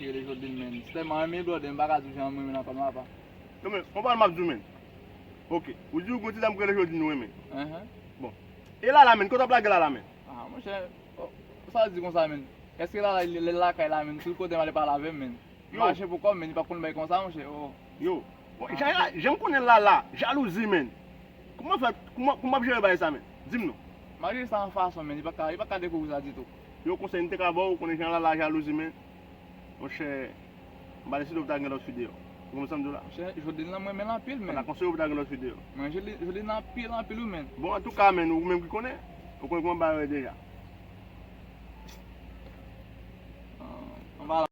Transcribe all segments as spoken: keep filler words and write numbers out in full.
Rele Jodine, men. Sèlman renmen blòdè, m pa ka di w jan m renmen nan kò m apa. Non, men, konprann m ap di w, men. Ok. Ou di w gon ti dam ki rele Jodine ou renmen. Enhen. Bon. E Lala, men, kote w ap lage Lala, men? Ah, monchè, oh, sa w di konsa, men? Èske Lala, li, li lakay la, men? Tout kote m ale pale avè m, men. Yo. Mache pou kò m, men li pa konn bagay konsa, monchè. Oh. Yo. Bon, ah, jan, jan m konnen Lala, jalouzi, men. Kouman fè, kouman, kouman ap jere bagay sa, men? Di m non. M ap jere sa yon fason, men. Li pa ka, li pa ka dekouvri sa ditou. Yo, konsèy m te ka ba w, ou konnen jan Lala jalouzi, men. Monchè, m pa te site w pou ta gen lòt fi deyò. Ou konprann sa m di w la? Monchè, Jodine lan mwen renmen l anpil, men. M pa ta konseye w pou ta gen lòt fi deyò. Mwen, Jodine, Jodine anpil, anpil, wi, men. Bon, antouka, men, ou menm ki konnen. Ou konnen kòman bagay yo ye deja. Ah, anba la.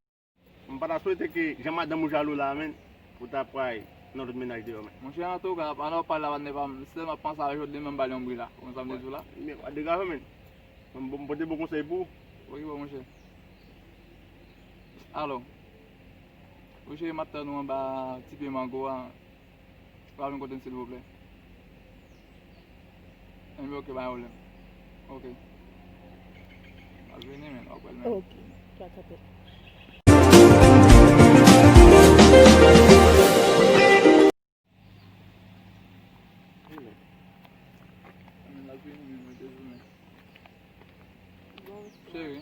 M pa ta swete ke jan madanm ou jalou la, men, pou ta pray nan lòt mennaj deyò, men. Monchè, antouka, pandan w ap pale la, patnè pa m, sèlman panse avèk Jodine, men m ba l yon bri la. Ou konn sa m vle di w la? Men, pa degrave, men. Mwen, bon, m pote bon konsèy pou ou. Ok, bon, monchè. Alo. Wi, cheri, m ap tann ou anba ti pye mango a. Ou ka vin kote m, silvouplè? Enben, ok, pa gen pwoblèm. Ok. M ap vini, men, w ap wè l, men. Ok. Pa kanpe. Cheri.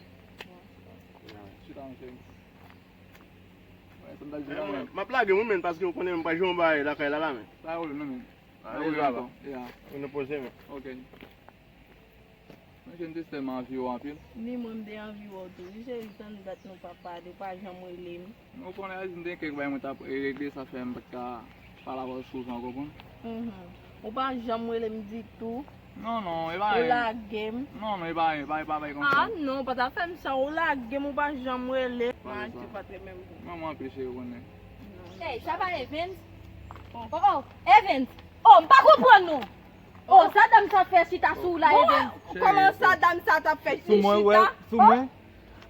Chita, mon cheri. Wè, sa m ta di la, men. M ap lage w, men, paske ou konnen m pa jwe yon bagay lakay la, la, men. Pa gen pwoblèm, non, men. Alèz, papa. Ya. Ou nou poze, men. Ok. Mwen, cheri, m te sèlman anvi w anpil. Ni mwen, m te anvi wè w tou. Wi, cheri, tann dat nou pa pale, ou pa janm rele m. Ou konnen, Azin, te gen kèk bagay mwen t ap regle, sa fè m pa t ka pale avè w souvan, ou konprann? Mhm. Ou pa janm rele m ditou. Non, non, e pa anyen. Ou lage m. Non, non, e pa anyen, e pa, e pa bagay konsa. Ah, non, pa ta fè m sa, ou lage m, ou pa janm rele m. Pa sa. Manti pa t renmen m pou. Non, mwen anpil, cheri, ou konnen. Ey, sa pa Evans? Oh, oh, Evans! Oh, m pa konprann nou! Oh, sa dam sa fè chita sou ou la, Evans? Kòman sa dam sa t ap fè chita? Sou mwen, wè, sou mwen.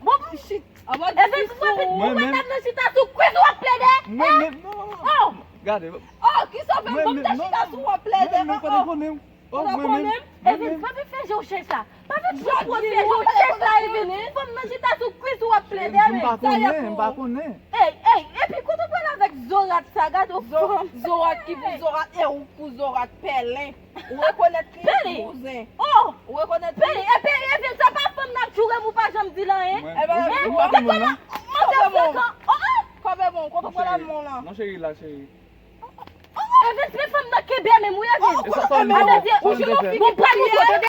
Bon, pou chit. Evans, ou wè, ou wè dam nan chita sou kwis ou ap plede? Mwen menm, non, non, non. Oh! Gade. Oh, kisa w fè bon, m ta chita sou ou ap plede? Mwen menm, mwen pa te konnen. Oh, mwen menm, mwen menm. Evans, pa vin fè je w chèch la. Pa vin fè je w chèch la, Evans. Fanm nan chita sou kwis ou ap plede, men. Sa y ap pou ou? Ey, ey, epi kote w pral avèk zorat sa? Gade w fanm. Zorat ki pou zorat, e ou pou zorat pèlen. Ou rekonèt li, bouzen. Oh! Ou rekonèt li? Pèlen, epi, epi sa pa fanm nan ap joure m, ou pa janm di l anyen. Mwen, mwen, mwen pa konn moun nan. Manzè frekan. Oh, oh! Kòbe bon, kote w pral ak moun lan? Non, cheri, la, cheri. Evans, men fanm nan kenbe menm wi, Evans. Evans, ou jere w fini. Bon, pral moutre w, tande.